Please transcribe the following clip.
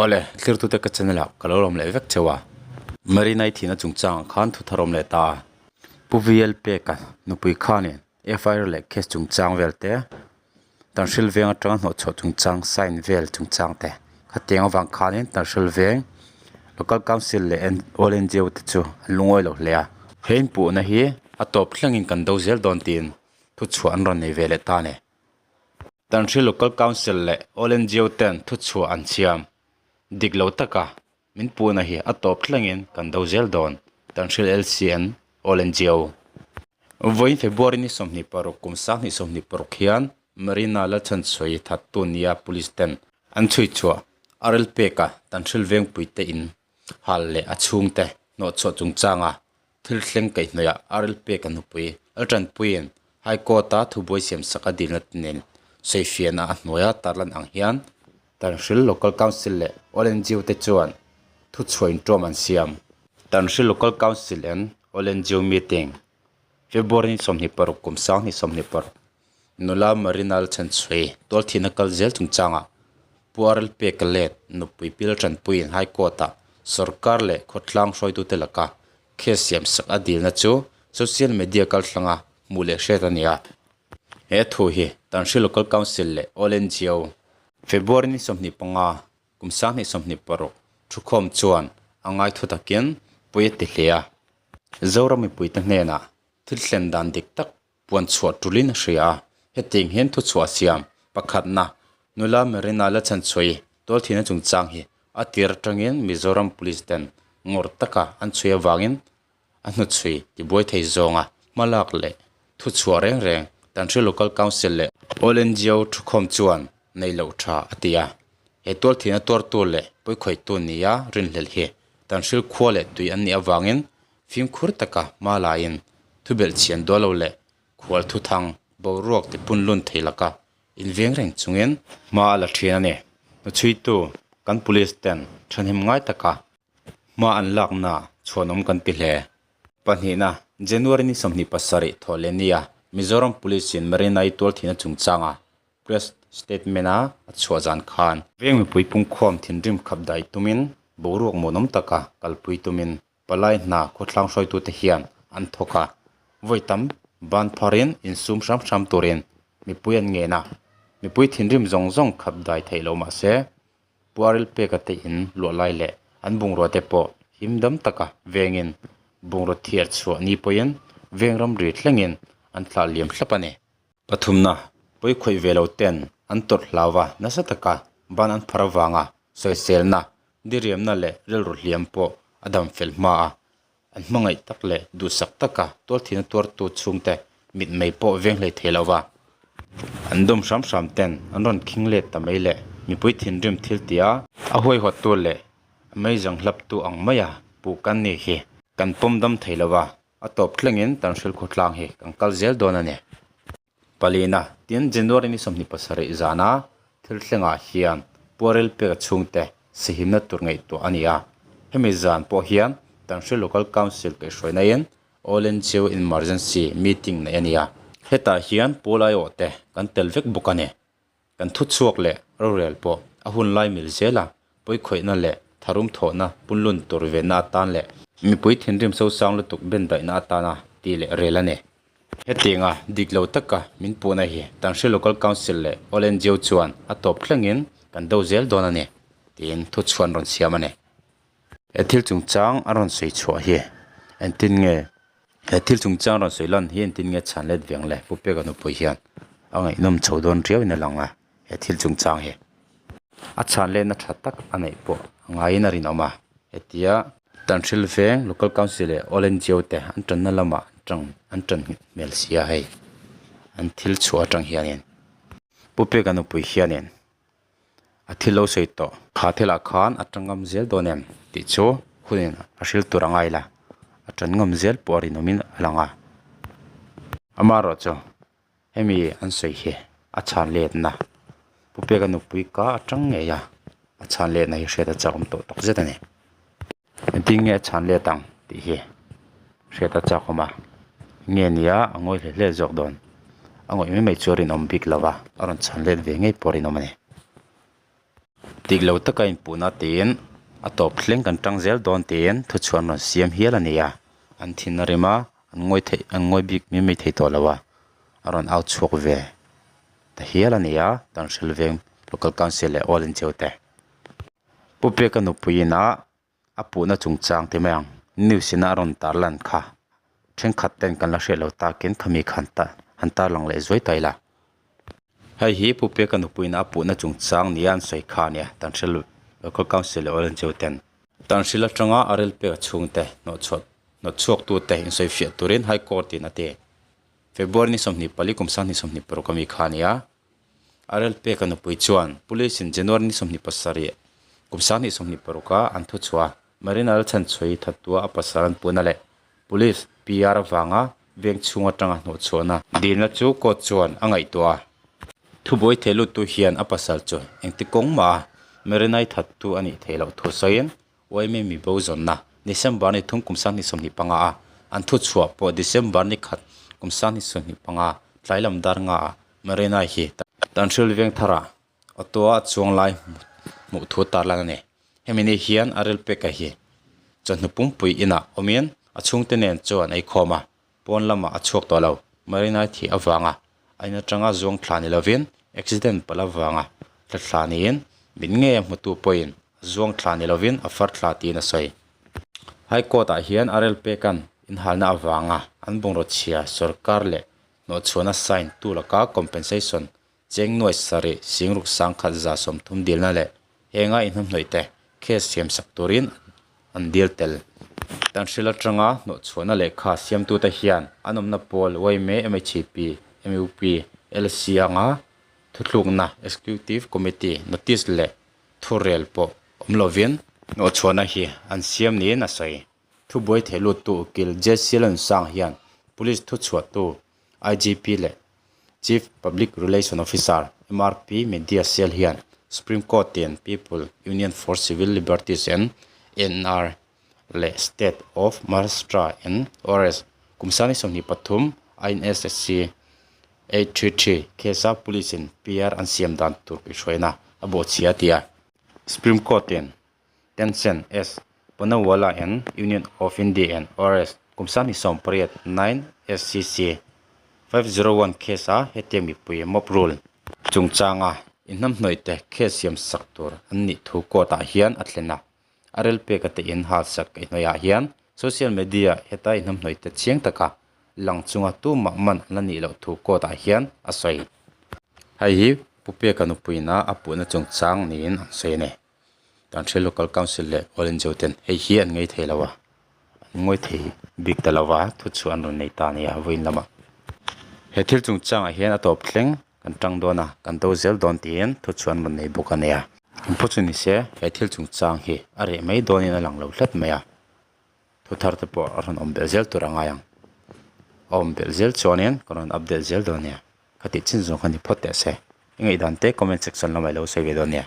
Awle, thlirtute ka channel ah ka lo lawm leh vek cheu a. Marina i thihna chungchangah khan thu thar awm leh ta a. Pu VL Peka nupui khanin FIR leh case chungchang vel te, Tanhril veng atanga hnawhchhuah chungchang sign vel chungchang te khatiang avang khanin Tanhril veng Local Council leh All NGO te chu an lungawi lo hle a. He inpuhna hi a tawp thlengin kan do zel dawn tiin thuchhuah an rawn nei ve leh ta a ni. Tanhril Local Council leh All NGO ten thuchhuah an siam dik lo taka min puhna hi a tawp thlengin kan do zel dawn, Tanhril LCN All NGO. Vawiin February ni 26 kum 2026 hian Marina Lalchhanchhuaii thattu nia Police ten an chhui chhuah RL peka Tanhril Vengpuite in hal leh a chhungte hnawhchhuah chungchanga thil thleng kaihhnawihah RL peka nupui Laltanpuiin High Court-a thubuai siamsak a dilna te nen sawifiahna a hnuaia tarlan ang hian Tanhril Local Council leh All NGO te chuan thuchhuah inṭawm an siam. Tanhril Local Council and All NGO Meeting, February ni 26 kum 2026, Nula Marinal Chhanchhui tualthihna kal zel chungchangah Pu RL Peka let nupui pil tanpuiin High Court-ah sorkar leh khawtlang hruaitute laka case siamsak a dilna chu social media kalthlanga hmuh leh hriat a ni a. He thu hi Tanhril Local Council leh All NGO February ni 25 kum 2026 thukhawm chuan a ngai thu takin pui a ti hle a. Zoram mipuite hnenah thil thlen dan dik tak puan chhuah tulin a hria a, hetiang hian thuchhuah siam pakhatna nula Marina Lachhanchhuaii tualthihna chungchang hi a tir atangin Mizoram Police ten ngawrh taka an chhui avangin a hnuchhui tibuai thei zawnga hmalak leh thuchhuah reng reng Tanhril Local Council leh All NGO thukhawm chuan nei loh tha a ti a, he tualthihna tuartu leh pawikhawihtu nia rinhlelh hi Tanhril khua leh tui an nih avangin Fimkhur taka hma laiin thubelhchhian dual lo leh khual thuthang boruak ti punlun thei laka inveng reng chungin hma a la thin a ni. Hnuchhuitu kan police ten thahnem ngai taka hma an lakna chhuanawm kan ti hle. Pahnihna, January ni 27 thawh leh nia Mizoram Police in Marina-i tualthihna chungchanga Press statement a a chhuah zan khan veng mipui pungkhawm thinrim khap daih tumin boruak muanawm taka kalpui tumin Palai hna khawthlang hruaitute hian an thawk a, vawi tam ban pharin insum hram hram turin mipui an ngen a, mipui thinrim zawng zawng khap dai theih loh mah se, Puaril peka te in luah lai leh an bungrua te pawh him dam taka vengin bungraw thiar chhuah ni pawhin veng ramri thlengin an thlah liam thlap a ni. Pathumna, pawi khawih ve lo ten an tawrh hlau a, nasa taka ban an phar avanga sawiselna Diriamna leh rilru hliam pawh a dam fel hma a, an hmangaih tak leh duhsak taka tualthihna tuartu chhungte mitmei pawh veng hlei thei lo va. An dawm hram hram ten an rawn khing let ta mai leh mipui thinrim thil tia a huaihawttu leh a meizang hlaptu ang maia puh kan ni hi kan pawm dam thei lo va, a tawp thlengin Tanhril khawtlang hi kan kal zel dawn a ni. Palina, tin January ni 27 zana thil thlengah hian Puarel peka chhungte sihimna tur ngaihtuah a ni a. Hemi zan pawh hian Tanhril Local Council kaihhruainain All NGO Emergency Meeting neih a ni a. Hetah hian Pawl aiawhte kan tel vek bawk a ni. Kan thuchhuak leh rorel pawh a hun lai mil zela pawikhawihna leh tharum thawhna punlun tur venna atan leh mipui thinrim sosang lutuk bendaihna atana ti leh rel a ni. Hetianga dik lo taka min puhna hi Tanhril Local Council leh All NGO chuan a tawp thlengin kan do zel dawn a ni, tiin thuchhuan rawn siam a ni. He thil chungchang a rawn sawi chhuah hi engtin nge he thil chungchang rawn sawi lan hi engtin nge chhan let veng le Pu Peka nupui hian a ngaihnawm chho dawn riau in a lang a he thil chungchang hi a chhan letna tha tak a neih pawh a ngaiin a rinawm a hetia Tanhril veng Local Council leh All NGO te an tanna lamah an tang an tan nghet hmel si a hei an thil chhuah atang hianin Pu Peka nupui hianin. A thil lo sawi tawh. Kha thilah khan a tangam zel dawn em tih chu hunin a hril tur a ngai la, a tan ngam zel pawh a rinawmin a lang a. Amaherawh chu hemi an sawi hi a chhan letna Pu Peka nupui ka atang ngei a, a chhan letna hi hriat a chakawm tawh tak zet a ni. Engtin nge a chhan let ang tih hi hriat a chak awm a, nge nia a ngawi hle hle zawk dawn, a ngawih mai mai chu a rinawm bik lo va, a rawn chhan let ve ngei pawh a rinawm a ni. Dik lo taka inpuhna tiin a tawp thleng kan tang zel dawn tiin thuchhuah an rawn siam hial a ni a, an thin a rim a, an ngawi theih an ngawi bik mai mai thei tawh lo a, a rawn au chhuak ve ta hial a ni a, Tanhril veng Local Council leh All Incheu te. Pu Peka nupuiin a a puhna chungchang ti mai ang news in a rawn tar lan kha thenkhat ten kan la hriat lo takin khami khan ta han tar lang leh zuai ta ila. Hei hi Pu Peka nupuiin a puhna chungchang nia an sawi kha ania tan hre lut Local Council leh Orange ten. Tan hril atanga a rel pek chhungte hnawhchhuah hnawtchhuak tute insawi fiah turin High Court in a ti. February ni 24 kum 2026 ami kha ania. A rel pek a nupui chuan Police in January ni 27 kum 2026 a an thuchhuah a, Marina Lalchhanchhuaii thattua a pasal an puhna leh Police PR avanga veng chhung atanga hnawhchhuahna dilna chu court chuan a ngaihtuah a. Thubuai thei luttu hian a pasal chu engti kawng mah a Marina-i thattu a nih theih loh thu sawiin Uaimi mibo zawnna December ni thum kum 2025 a an thuchhuah pawh December ni khat kum 2025 tlai lam dar nga ah Marina hi Tanhril veng tharah auto a chuang lai hmuh thu tarlan a ni. Hemi ni hian a rel peka hi chawhnu pumpui inah awmin a chhungte nen chuan a ikhawm a, pawn lamah a chhuak tawh lo. Marina thih avanga a in atanga zuang thla ni lovin accident palh avanga tla thla niin mit ngei a hmutu pawhin a zuang thla ni lovin a far thla tiin a sawi. High Court ah hian a rel pekan inhalna avanga an bungraw chhia sorkar leh hnawhchhuahna sign tu laka compensation cheng nuai sarih singruk sangkhat 130 dilna leh henga inhnamhnawih te case siam sak turin an dil tel. Tanhril atanga hnawhchhuahna lehkha siamtute hian an awmna pawl YMA, MHP, MUP, LC anga thuthlukna Executive Committee notice leh thurel pawh awm lovin hnawhchhuahna hi an siam niin a sawi. Thubuai thei luttu ukil JC Lansang hian Police thuchhuahtu IGP leh Chief Public Relation Officer, MRP Media Cell hian Supreme Court in People Union for Civil Liberties and NR leh State of Maharashtra and ORS kum 2023 INSC 833 case-a Police in PR an siam dan tur kaihhruaina a bawhchhia a ti a. Supreme Court in Tencent S. Poonawalla and Union of India and ORS kum 28 9 SCC 501 case a hetiang mipui mob rule chungchanga inhnamhnawih te case siam sak tur an nih thu court ah hian a thlen a. A rel pek a te in hal sak kaihhnawih ah hian social media heta inhnamhnawih te chiang taka lang chunga tumah man an la nih loh thu court ah hian a sawi. Hei hi Pu Peka nupuina a puhna chungchang niin an sawi a ni. Tanhril Local Council leh All India ten hei hi an ngei thei lo a, an ngawi thei bik ta lo a, thuchhuah an rawn nei ta a nia vawiin lamah. He thil chungchangah hian a tawp thleng kan tang dawn a, kan do zel dawn tiin thuchhuah an rawn nei bawk a nia. Engpawh chu ni se, he thil chungchang hi a reh mai dawnin a lang lo hlat mai a, thu thar te pawh a rawn awm belh zel tur a ngai ang. A awm belh zel chuanin ka rawn update zel dawn a nia, ka tih chin zawng kha ni phawt teh se. I ngaihdan te comment section lamah i lo sawi ve dawn a nia.